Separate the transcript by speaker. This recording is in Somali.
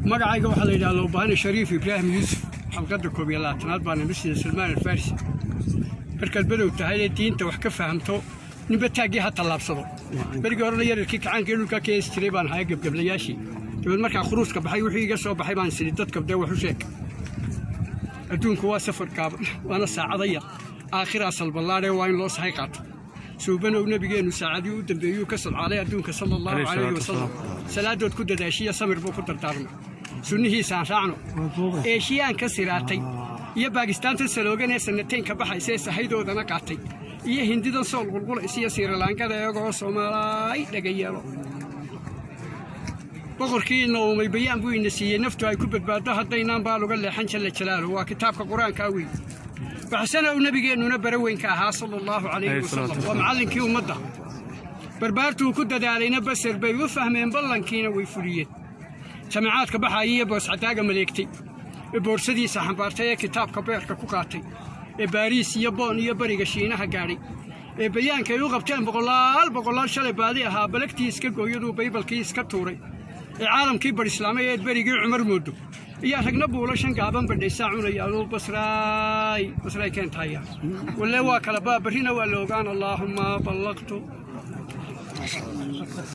Speaker 1: Magacayga waxaa la yidhaha Lowbahane Shariif Ibraahim Yuusuf. Xalqadda 21aad baana Masjida Salmaan Alfarisi. Markaad badow tahay ee diinta wax ka fahamto, ninba taaggii ha tallaabsado. Berigii horena yararkii kacaankii dhulka ka heesi jiray baan ahaa, gebgeblayaashii. Dabeed markaa khuruuska baxay, wixii iga soo baxay baan sidhi dadka dee wax u sheeg. Adduunku waa safar gaaban, waana saacada yar, aakhiraa salballaadhee waa in loo sahay qaato. Suubanow nebigeennu saacadii u dambeeyuu ka sodcaalay adduunka, sala Allahu calayhi wasalam. Salaadood ku dadaashiya samir buu ku dardaarmay. Sunnihiisaan raacno. Eeshiyaan ka siraatay iyo Baakistaanta saloogan ee sanateynka baxaysa ee sahaydoodana qaatay, iyo Hindidan sool qulqulaysa iyo Siirilankada eegoo Soomaalaay dhaga yeelo. Boqorkii noomay bayaan buu ina siiyey naftu ay ku badbaaddo haddaynaan baal uga leexan. Jalla jalaalu waa kitaabka Qur-aankaa weyn. Baxsana uu nebigeennuna bare weynka ahaa, sala Allahu calayhi wasalam, waa macallinkii ummadda. Barbaartuu ku dadaalayna basar bay u fahmeen, ballankiina way fuliyeen. Jamacaadka baxaaya iyo booscadaaga maleegtay ee boorsadiisa xambaartay ee kitaabka beerka ku qaatay ee Baariis iyo Boon iyo bariga Shiinaha gaadhay ee bayaanka ay u qabteen boqolaal boqolaal shalay baadi ahaa, balagtii iska gooyaduu baybalkii iska tuuray ee caalamkii bar islaamay eed berigii Cumar moodo iyo ragna buulashan gaaban badhaysaa cunaya. Aduu basraay basraay keentaya walle waa kala baa, barrina waa la ogaan. Allaahumma ballaqtu.